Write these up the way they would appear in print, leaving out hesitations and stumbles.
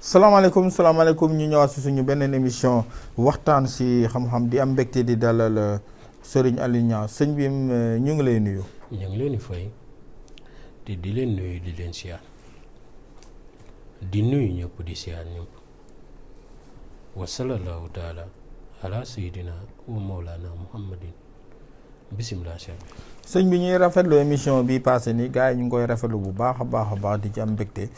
salaamaaleykum ñu ñëwaat si suñu beneen émission waxtaan si xam-xam di am mbégte di dalal Serigne Aliou Niang sëñ bi ñu ngi lay nuyu. ñu ngi leen di fay te di leen nuyu di leen siyaar di nuyu ñëpp di siyaar ñëpp wa sallallahu taala ala sayidina wa mawlana muhammadin bisimilah. sëñ bi ñuy rafetlu émission bi passé ni gars yi ñu ngi koy rafetlu bu baax a baax di ci am mbégte.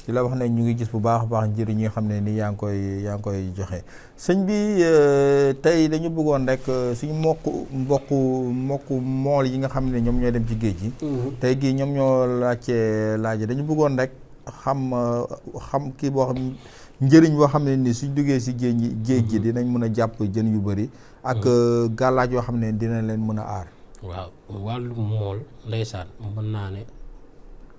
di la wax ne ñu ngi gis bu baax a baax njëriñ ñi nga xam ne ni yaa ngi koy joxe sëñ bi tey dañu bëggoon rek suñu mbokku mool yi nga xam ne ñoom ñooy dem ci géej gi. tey gii ñoom ñoo laaj dañu bëggoon rek xam kii boo xam njëriñ boo xam ne ni suñ duggee si géej gi dinañ mën a jàpp jën yu bëri. ak gàllaaj yoo xam ne dina leen mën a aar. waaw wàllu mool ndeysaan mën naa ne.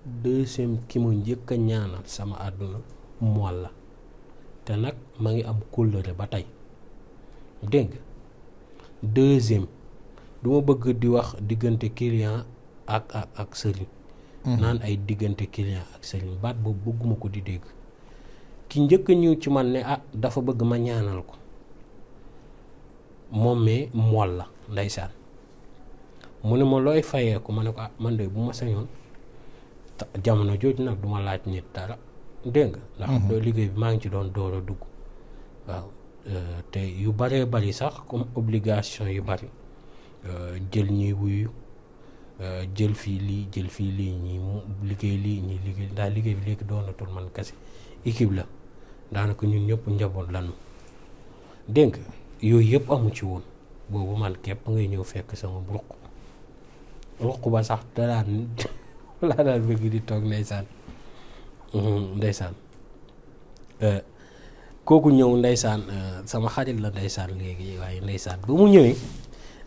deuxième ki ma njëkk a ñaanal sama àdduna mool la te nag ma ngi am kóllëre ba tey dégg nga deuxième du ma bëgg di wax diggante client ak sëriñ naan ay diggante client ak sëriñ baat boobu bëgguma ko di dégg ki njëkk a ñëw ci man ne dafa bëgg ma ñaanal ko moom mee mool la ndeysaan mu ne ma looy fayee ko ma ne ko man de bu ma sañoon jamono jooju nag duma laaj nit dara dégg nga ndax liggéey bi maa ngi ci doon door a dugg waaw te yu bëree bëri sax comme obligation yu bëri jël ñuy wuyu jël fii lii ñi mu liggéey lii ñi liggéey ndax liggéey bi léegi doonatul man kese équipe la daanaka ñun ñëpp njaboot lanu dégg nga yooyu yëpp amu ci woon boobu man képp ngay ñëw fekk sama ruq ba sax daan laa daal bëgg di toog ndeysaan kooku ñëw ndeysaan sama xarit la ndeysaan léegi waaye ndeysaan ba mu ñëwee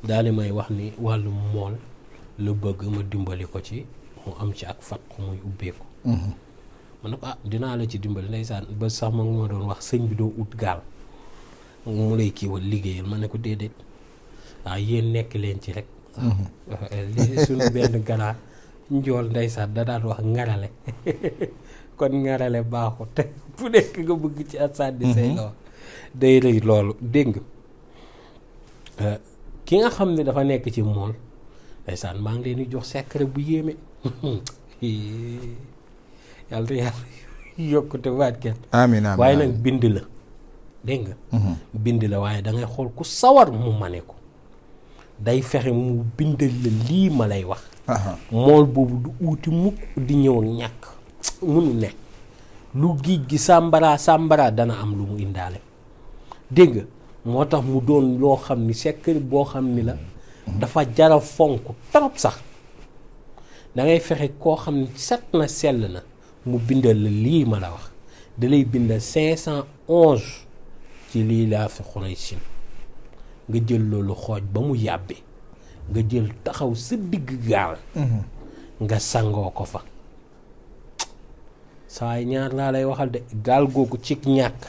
daal di may wax ni wàllu mool la bëgg ma dimbali ko ci mu am ci ak fat muy ubbeeku ma ne ko dinaa la ci dimbali ndeysaan ba sax ma nga ma doon wax sëñ bi doo ut gaal mu lay kiiwal liggéeyal ma ne ko déedéet yéen nekk leen ci rek li suñu benn ganaar njool ndeysaan da daan wax ngarale kon ngarale baaxut te bu nekk nga bëgg ci asànni say la wax day rëy loolu dégg nga ki nga xam ne dafa nekk ci mool ndeysaan maa ngi leen di jox secret bu yéeme yàlla yokkute waat kenn amiin waaye nag bind la dégg nga bind la waaye da ngay xool ku sawar mu mane ko day fexe mu bindal la lii ma lay wax mool boobu du uuti mukk di ñëw ak ñàkk munu ne lu géej gi sàmbara dana am lu mu indaale dégg nga moo tax mu doon loo xam ni secret boo xam ni la dafa jara fonk trop sax da ngay fexe koo xam ni set na sell na mu bindal la lii ma la wax da lay bindal 511 ci lii laa fi Xuraysin nga jël loolu xooj ba mu yàbbi nga jël taxaw sa digg gaal nga sangoo ko fa saa ñaar laa lay waxal de gaal googu ci ñàkk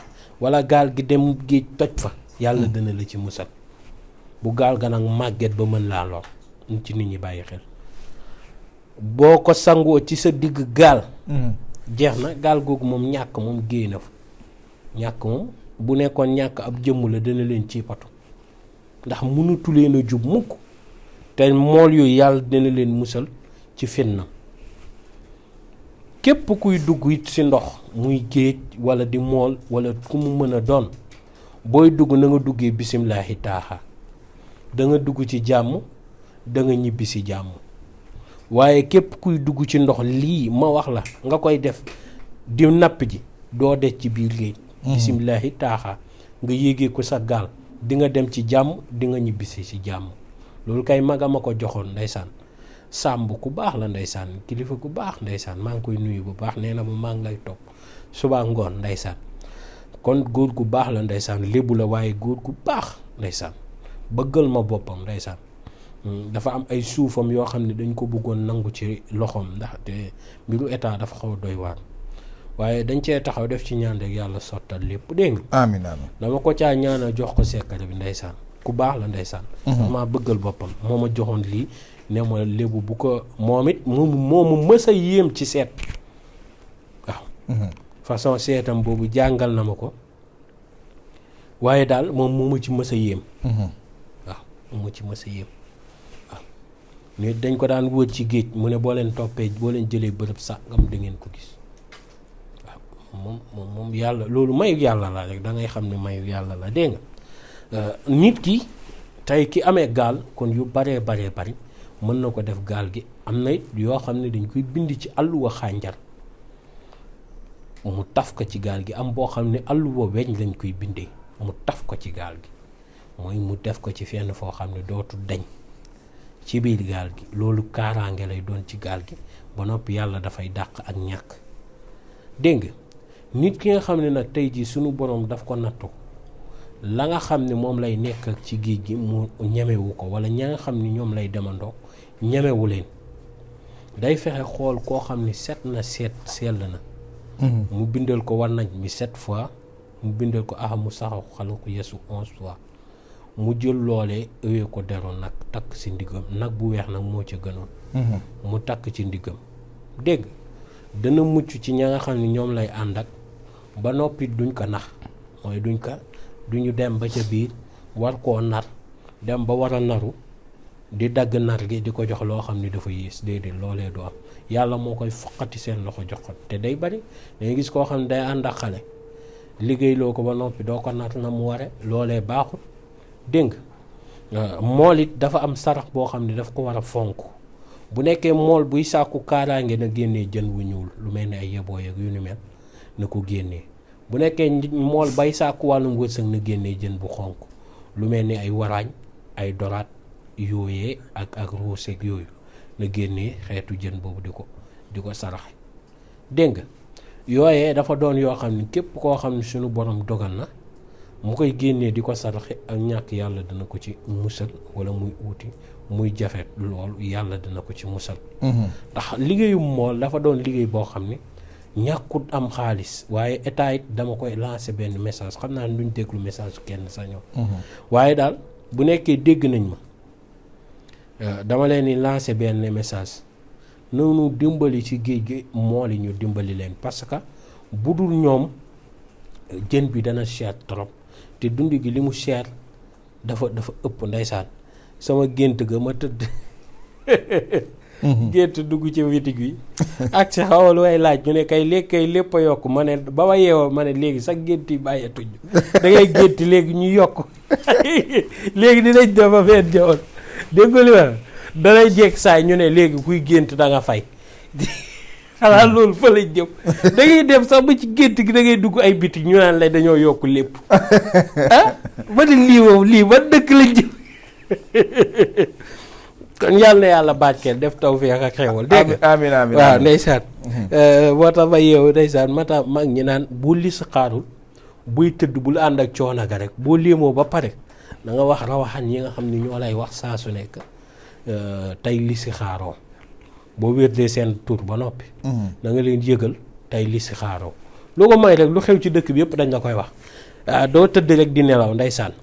wala gaal gi dem géej toj fa yàlla dana la ci musal bu gaal ga nag màgget ba mën laa lor ñu ci nit ñi bàyyi xel boo ko sangoo ci sa digg gaal jeex na gaal googu moom ñàkk moom géey na fa ñàkk moom bu nekkoon ñàkk ab jëmm la dana leen ci patu ndax mënatu leen a jub mukk te mool yooyu yàlla dina leen musal ci fitna képp kuy dugg it ci ndox muy géej wala di mool wala ku mu mën a doon booy dugg na nga duggee bisimilahi taaxa da nga dugg ci jàmm da nga ñibbi ci jàmm waaye képp kuy dugg ci ndox lii ma wax la nga koy def di napp ji doo des ci biir géej bisimilahi taaxa nga yéegee ko sa gaal di nga dem ci jàmm di nga ñibbisi ci jàmm loolu kay magama ko joxoon ndeysaan sàmb ku baax la ndeysaan kilifa ku baax ndeysaan maa ngi koy nuyu bu baax nee na ma maa ngi lay topp suba ngoon ndeysaan kon góor gu baax la ndeysaan lébu la waaye góor gu baax ndeysaan bëggal ma boppam ndeysaan dafa am ay suufam yoo xam ne dañ ko bëggoon nangu ci loxoom ndaxte mbiru état dafa xaw a doy waar waaye dañ cee taxaw def ci ñaan rek yàlla sottal lépp dégg nga. amiin amiin. dama ko caa ñaanal jox ko sekkare bi ndeysaan ku baax la ndeysaan. maa bëggal boppam moo ma joxoon lii ne ma lébu bu ko moom it moomu mës a yéem ci seet waaw. façon seetam boobu jàngal na ma ko waaye daal moom moo ma ci mës a yéem. waaw moo ma ci mës a yéem. nit dañ ko daan wër ci géej mu ne boo leen toppee boo leen jëlee bërëb sàngam da ngeen ko gis waaw moom yàlla loolu mayu yàlla la rek da ngay xam ne mayu yàlla la dégg nga nit ki tey ki amee gaal kon yu baree bari mën na ko def gaal gi am na it yoo xam ne dañ koy bind ci àlluwa xànjar mu taf ko ci gaal gi am boo xam ne àlluwa weñ lañ koy bindee mu taf ko ci gaal gi mooy mu def ko ci fenn foo xam ne dootu dañ ci biir gaal gi loolu kaaraange lay doon ci gaal gi ba noppi yàlla dafay dàq ak ñàkk dégg nga nit ki nga xam ne nag tey jii sunu borom daf ko nattu la nga xam ne moom lay nekk ak ci géej gi mu ñemewu ko wala ña nga xam ne ñoom lay demandoo ñemewu leen day fexe xool koo xam ne set na sell na mu bindal ko war nañ mi 7 fois mu bindal ko mu saxaw xalu ko yesu 11 fois mu jël loolee ëwee ko deroon nag takk ci ndiggam nag bu weex nag moo ca gënoon mu takk ci ndiggam dégg dana mucc ci ña nga xam ne ñoom lay ànd ak ba noppi duñ ko nax mooy duñu dem ba ca biir war koo nar dem ba war a naru di dagg nar gi di ko jox loo xam ne dafa yées déedéet loolee du am yàlla moo koy foqati seen loxo jox ko te day bari dangay gis koo xam ne day ànd ak xale liggéey loo ko ba noppi doo ko nar na mu ware loolee baaxul dégg nga mool it dafa am sarax boo xam ne daf ko war a fonk bu nekkee mool buy sàkku kaaraange na génnee jën wu ñuul lu mel ni ay yeboo yeeg yu ni mel na ko génnee bu nekkee mool bay sàkku wàllum wërsëg na génnee jën bu xonk lu mel ni ay waraañ ay doraat yooyee ak ruuseeg yooyu na génnee xeetu jën boobu di ko saraxe dégg nga yooyee dafa doon yoo xam ne képp koo xam ne suñu borom dogal na mu koy génnee di ko saraxe ak ñàkk yàlla dina ko ci musal wala muy uuti muy jafe lool yàlla dina ko ci musal ndax liggéeyum mool dafa doon liggéey boo xam ne ñàkkut am xaalis waaye état it dama koy lancer benn message xam naa ne duñ déglu message kenn sa ñoom waaye daal bu nekkee dégg nañ ma dama leen di lancer benn message noonu dimbali ci géej gi mool yi ñu dimbali leen parce que bu dul ñoom jën bi dana cher trop te dund gi li mu cher dafa ëpp ndeysaan sama gént ga ma tëdd gént dugg ci bitig bi ak si xawal way laaj ñu ne kay lépp a yokk ma ne ba ma yeewoo ma ne léegi sax gént yi bàyyeetuñ da ngay gént léegi ñu yokk léegi dinañ dafa feen jawoon dégg nga li ma danay jekk saay ñu ne léegi kuy gént da nga fay xanaa loolu fa lañ jëm da ngay dem sax ba ci gént gi da ngay dugg ay bitig ñu naan lay dañoo yokk lépp ba di lii ba dëkk lañ jëm kon yàlla na yàlla barkeel def tawfeex ak xewal dégg nga amiin amiin waaw ndeysaan moo tax ba yeewu ndeysaan ma tax mag ñi naan bu lis xaarul buy tëdd bul ànd ak coono ga rek boo léemoo ba pare da nga wax rawaxan yi nga xam ne ñoo lay wax saa su nekk tey lisi xaaroo boo wérdee seen tur ba noppi da nga leen yëgal tey lisi xaaroo lu ko may rek lu xew ci dëkk bi yëpp dañ la koy wax doo tëdd rek di nelaw ndeysaan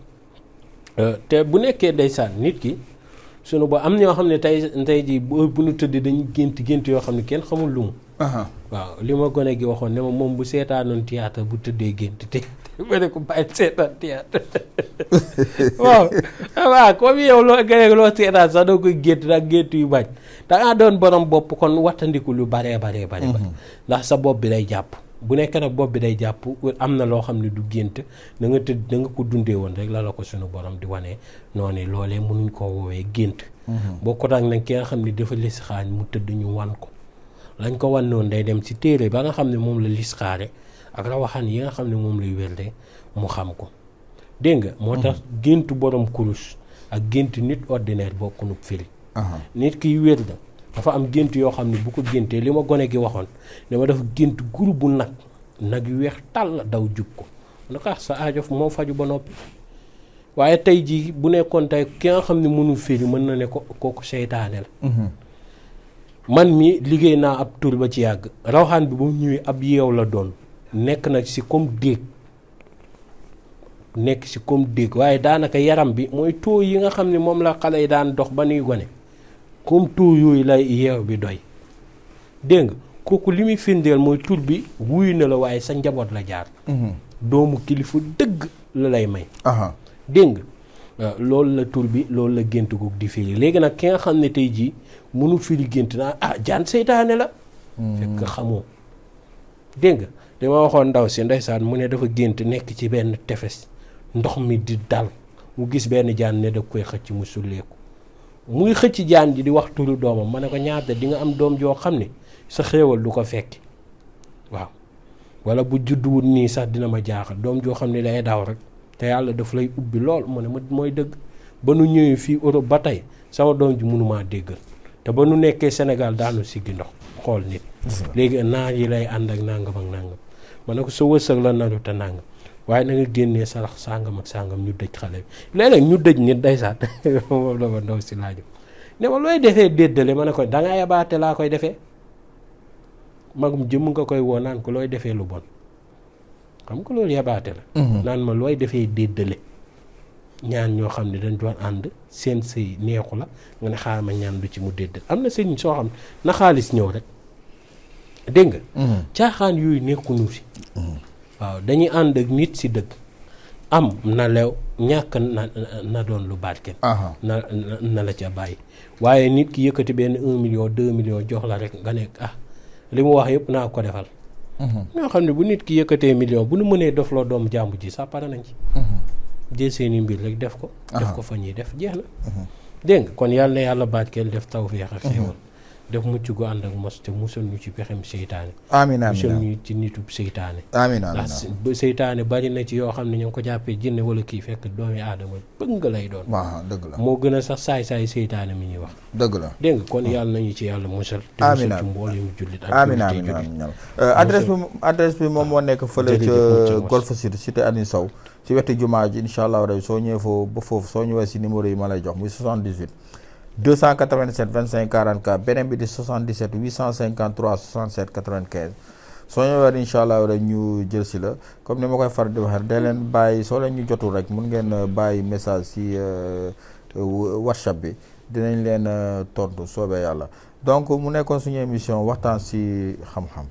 te bu nekkee ndeysaan nit ki sunu ba am ñoo xam ne tey ji bu ñu tëdd dañu gént yoo xam ne kenn xamul lu mu waaw li ma gone gi waxoon ne ma moom bu seetaanoon théâtre bu tëddee gént te ma ne ko bàyyi seetaan théâtre waaw comme yow loo seetaan sax doo koy gént ndax gént yu bañ dangaa doon borom bopp kon wattandiku lu baree ndax sa bopp bi day jàpp bu nekk nag bopp bi day jàpp am na loo xam ne du gént da nga tëdd da nga ko dundee woon rek la ko sunu borom di wane noonu loolee mënuñ koo woowee gént bokkut ak nag ki nga xam ne dafa listixaar mu tëdd ñu wan ko lañ ko wan noonu day dem ci téere ba nga xam ne moom la listixaare ak rawaxaan yi nga xam ne moom lay wérde mu xam ko dégg nga moo tax géntu borom kurus ak gént nit ordinaire bokkunu firi nit kiy wér da dafa am gént yoo xam ne bu ko géntee li ma gone gi waxoon dama dafa gént groupe bu nag yu weex tàll daw jub ko naka sa aajo moo faju ba noppi waaye tey jii bu nekkoon tey ki nga xam ne mënul firi mën na ne ko kooku seytaane la. man mi liggéey naa ab tur ba ci yàgg rawxaan bi ba mu ñëwee ab yeew la doon nekk na ci comme déeg waaye daanaka yaram bi mooy taux yi nga xam ne moom la xale yi daan dox ba nuy gone comme taux yooyu lay yeew bi doy dégg nga kooku li muy firndeel mooy tur bi wuyu na la waaye sa njaboot la jaar. doomu kilifa dëgg la lay may. dégg nga loolu la tur bi loolu la gént goog di firi léegi nag ki nga xam ne tey jii mënul firi gént naa jaan seytaane la. fekk xamoo dégg nga dama waxoon ndaw si ndeysaan mu ne dafa gént nekk ci benn tefes ndox mi di dal mu gis benn jaan ne da koy xëcc mu sulleeku muy xëcc jaan ji di wax turu doomam ma ne ko ñaata di nga am doom joo xam ne sa xéewal du ko fekki waaw wala bu judduwut nii sax dina ma jaaxal doom joo xam ne day daw rek te yàlla daf lay ubbi lool mu ne ma mooy dëgg ba nu ñëwee fii Europe ba tey sama doom ji mënumaa déggal te ba nu nekkee Sénégal daanu siggi ndox xool nit léegi naar yi lay ànd ak nangam ak nangam ma ne ko sa wërsëg la naru te nangam waaye na nga génnee sarax sàngam ak sàngam ñu dëj xale bi léeg-léeg ñu dëj nit day saat moom la ma ndaw si laaju ne ma looy defee déddale ma ne ko da nga yabaate laa koy defee magum jëmm nga koy woo naan ko looy defee lu bon xam nga loolu yabaate la naan ma looy defee déddale ñaan ñoo xam ne dañ doon ànd seen sëy neexu la nga ne xaaral ma ñaan du ci mu déddale am na sëñ soo xam na xaalis ñëw rek dégg nga caaxaan yooyu nekkuñu si waaw dañuy ànd ak nit si dëgg am na leew ñàkk na doon lu barkeel na la ca bàyyi waaye nit ki yëkkati benn 1 million 2 millions jox la rek nga nekk li mu wax yëpp naa ko defal ñoo xam ne bu nit ki yëkkatee million bu nu mënee dofloo doomu jàmbu ji sax pare nañ ci jël seeni mbir rek def ko fa ñuy def jeex na dégg nga kon yàlla na yàlla barkeel def tawfeex ak xéewal def mucc gu ànd ak mos te musal ñu ci pexem seytaane amiin amiin musal ñu ci nitub seytaane amiin ndax seytaane bari na ci yoo xam ne ñu ngi ko jàppee jinne wala kii fekk doomi aadama bëgg nga lay doon waaw dëgg la moo gën a sax saay-saay seytaane mi ñuy wax dëgg la dégg nga kon yàlla nañu ci yàlla musal te amiin musal ci mboolem jullit ak amiin amiin adresse bi moom moo nekk fële ca Golf Sud cité Aliou Sow ci wetu jumaa ji incha allah rabi soo ñëwee foofu ba foofu soo ñëwee si numéro yi ma lay jox muy 78 287 25 44 beneen bi di 77 853 67 95 soo ñëwee incha allah rek ñu jël si la comme ni ma koy faral di waxee da leen bàyyi soo leen ñu jotul rek mun ngeen bàyyi message si WhatsApp bi dinañ leen tontu soobee yàlla donc mu nekkoon suñu émission waxtaan si xam-xam.